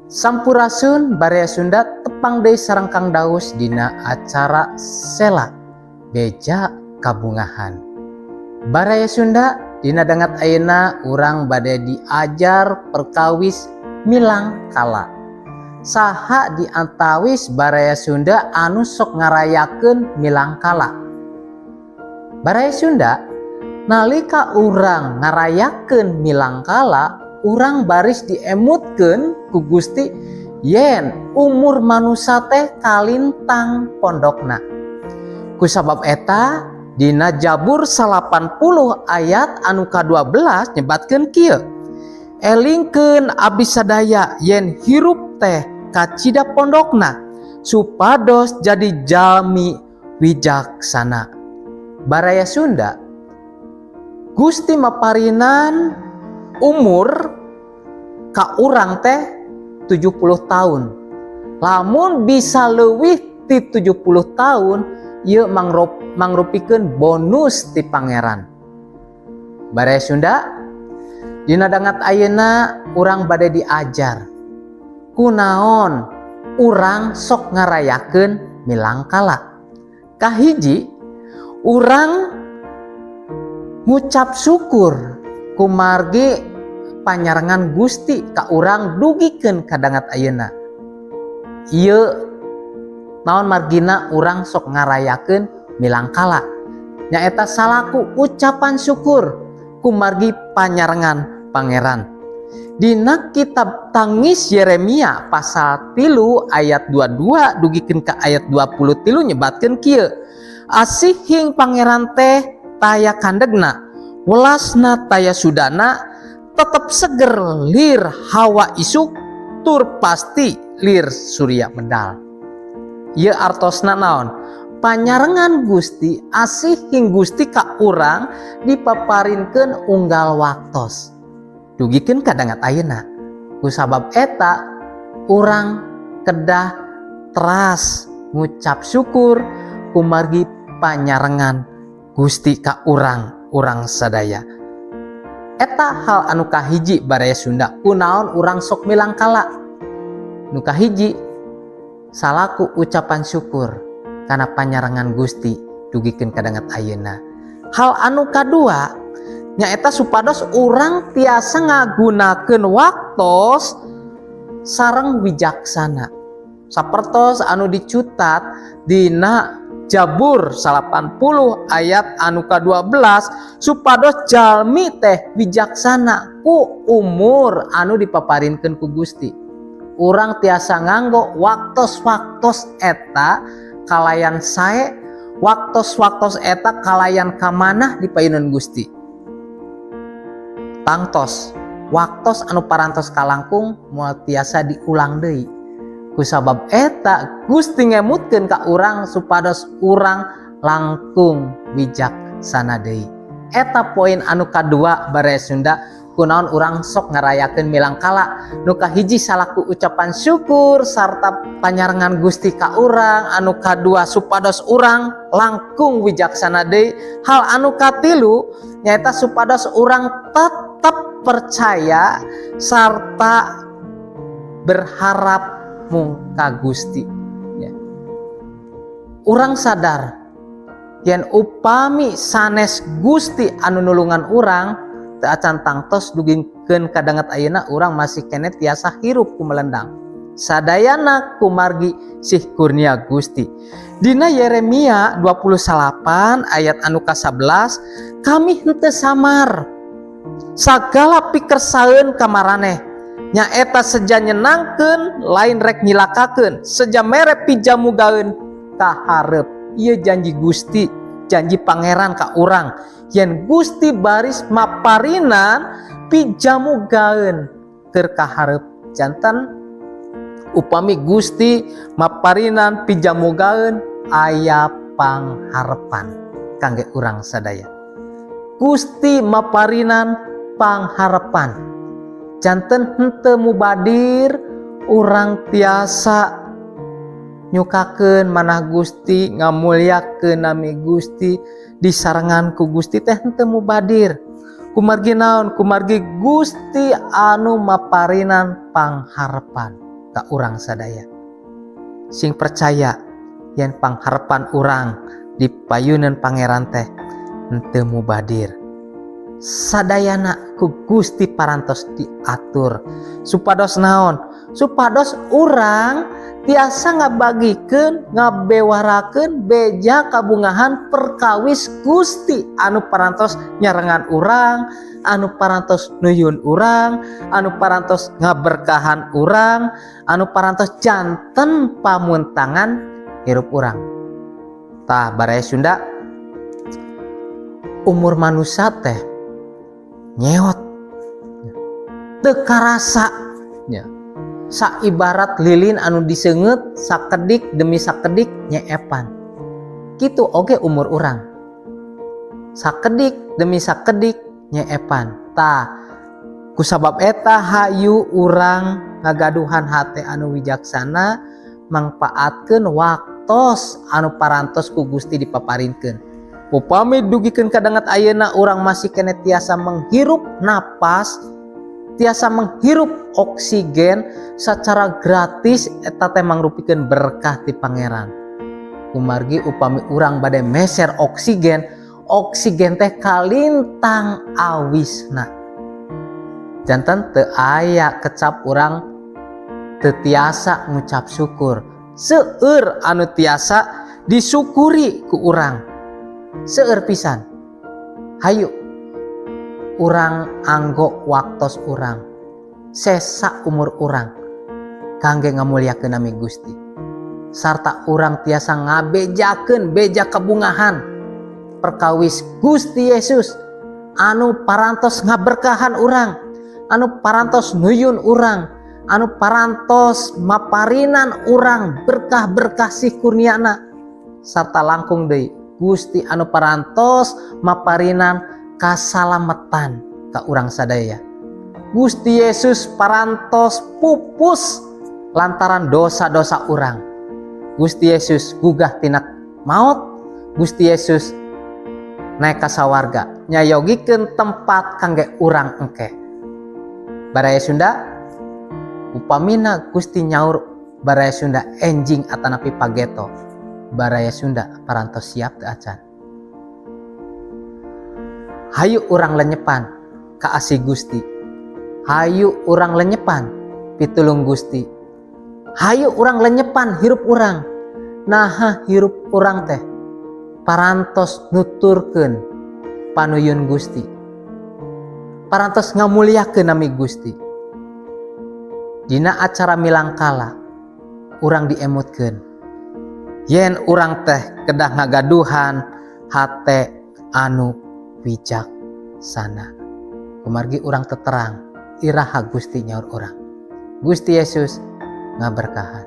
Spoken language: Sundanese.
Sampurasun, Baraya Sunda, tepang deui sareng Kang Daus dina acara Sela Beja Kabungahan. Baraya Sunda, dina danget ayeuna urang bade diajar perkawis milang kala. Saha di antawis Baraya Sunda anu sok ngarayakeun milang kala? Baraya Sunda, nalika urang ngarayakeun milang kala, urang baris diemutkeun ku Gusti yen umur manusia teh kalintang pondokna. Kusabab eta, dina Jabur 80 ayat anu ka-12 nyebatkeun kieu, "Elingkeun abdi sadaya yen hirup teh kacida pondokna, supados jadi jalmi wijaksana." Baraya Sunda, Gusti maparinan umur ka urang teh 70 tahun. Lamun bisa leuwih ti 70 tahun, ieu mangrupikeun bonus ti Pangeran. Baraya Sunda, dina dangat ayeuna urang bade diajar kunaon urang sok ngarayakeun milangkala. Kahiji, urang ngucap syukur kumargi panyarengan Gusti ka urang dugikeun ka dangat ayeuna. Ieu naon margina urang sok ngarayakeun milangkala, nyaeta salaku ucapan syukur kumargi panyarengan Pangeran. Dina kitab Tangis Yeremia pasal 3 ayat 22 dugikeun ka ayat 23 nyebatkeun kieu, "Asihing Pangeran teh taya kandegna, welasna taya sudana, tetep seger lir hawa isuk tur pasti lir surya medal." Ieu artosna naon? Panyarengan Gusti, asihing Gusti ka urang dipaparinkeun unggal waktos dugikeun ka dangat ayeuna. Kusabab eta, urang kedah teras ngucap syukur kumargi panyarengan Gusti ka urang urang sadaya. Eta hal anu kahiji, Baraya Sunda, kunaon urang sok milangkala. Nu kahiji, salaku ucapan syukur karena panyarengan Gusti dugikeun ka dangat ayeuna. Hal anu kadua nyaeta supados urang tiasa ngagunakeun waktos sareng wijaksana, sapertos anu dicutat dina Jabur 80 ayat anu ka-12, supados jalmi teh wijaksana ku umur anu dipaparinkeun ku Gusti. Urang tiasa nganggo waktos-waktos eta kalayan sae, waktos-waktos eta kalayan kamanah di payunan Gusti. Tangtos waktos anu parantos kalangkung moal tiasa diulang deui. Kusabab eta, Gusti ngemutkeun ka urang supados urang langkung wijaksana deui. Eta poin anu kadua, Baraya Sunda, kunaon urang sok ngarayakeun milangkala. Nu kahiji, salaku ucapan syukur sarta panyarengan Gusti ka urang. Anu kadua, supados urang langkung wijaksana deui. Hal anu katilu nyaeta supados urang tetep percaya sarta berharap mung ka Gusti ya. Urang sadar yen upami sanes Gusti anu nulungan urang, teu acan tangtos dugikeun ka danget ayeuna urang masih keneh tiasa hirup ku melendang. Sadayana kumargi sih kurnia Gusti. Dina Yeremia 28 ayat anu ka-11, "Kami henteu samar sagala pikersaeun ka maraneh, nyaeta seja nyenangkeun, lain rek nyilakakeun, seja mere pijamugaeun ka hareup." Ieu janji Gusti, janji Pangeran ka urang yen Gusti baris maparinan pijamugaeun keur ka hareup. Janten upami Gusti maparinan pijamugaeun, aya pangharepan kangge urang sadaya. Gusti maparinan pangharepan, janten henteu mubadir urang tiasa Nyukakeun manah Gusti, ngamulyakeun nami Gusti, disarengan ku Gusti teh henteu mubadir. Kumargi naon? Kumargi Gusti anu maparinan pangharepan ka urang sadaya. Sing percaya yen pangharepan urang di payunan Pangeran teh henteu mubadir. Sadayana ku Gusti parantos diatur supados naon? Supados urang tiasa ngabagikeun, ngabewarakeun beja kabungahan perkawis Gusti anu parantos nyarengan urang, anu parantos nuyun urang, anu parantos ngaberkahan urang, anu parantos janten pamuntangan hirup urang. Tah baraya Sunda, umur manusia teh nyeot teu karasa nya. Saibarat lilin anu diseungeut sakedik demi sakedik nyeepan. Kitu oge umur urang. Sakedik demi sakedik nyeepan. Tah kusabab eta hayu urang ngagaduhan hate anu wijaksana mangpaatkeun waktos anu parantos ku Gusti dipaparinkeun. Upami dugikeun kadanget ayeuna urang masih keneh tiasa menghirup napas, tiasa menghirup oksigen secara gratis, eta teh mangrupikeun berkah ti Pangeran. Kumargi upami urang bade meser oksigen, oksigen teh kalintang awisna. Janten teu aya kecap urang teu tiasa ngucap syukur. Seueur anu tiasa disyukuri ku urang. Seueur pisan. Hayu urang anggo waktos urang, sesa umur urang kangge ngamulyakeun nami Gusti. Sarta urang tiasa ngabejakeun beja kabungahan perkawis Gusti Yesus anu parantos ngaberkahan urang, anu parantos nuyun urang, anu parantos maparinan urang berkah-berkah sih kurniana, sarta langkung deui Gusti anu parantos maparinan kasalametan ka urang sadaya. Gusti Yesus parantos pupus lantaran dosa-dosa urang. Gusti Yesus gugah tina maut, Gusti Yesus naik ka sawarga, nyayogikeun tempat kangge urang engke. Baraya Sunda, upamina Gusti nyaur baraya Sunda enjing atanapi pageto, baraya Sunda parantos siap teu acan. Hayu urang lenyepan ka asih Gusti. Hayu urang lenyepan pitulung Gusti. Hayu urang lenyepan hirup urang. Naha hirup urang teh parantos nuturkeun panuyun Gusti. Parantos ngamuliakeun nami Gusti. Dina acara milangkala urang diemutkeun yen urang teh kedah ngagaduhan hate anu wijaksana. Kumargi urang teterang iraha Gusti nyaur urang. Gusti Yesus ngaberkahan.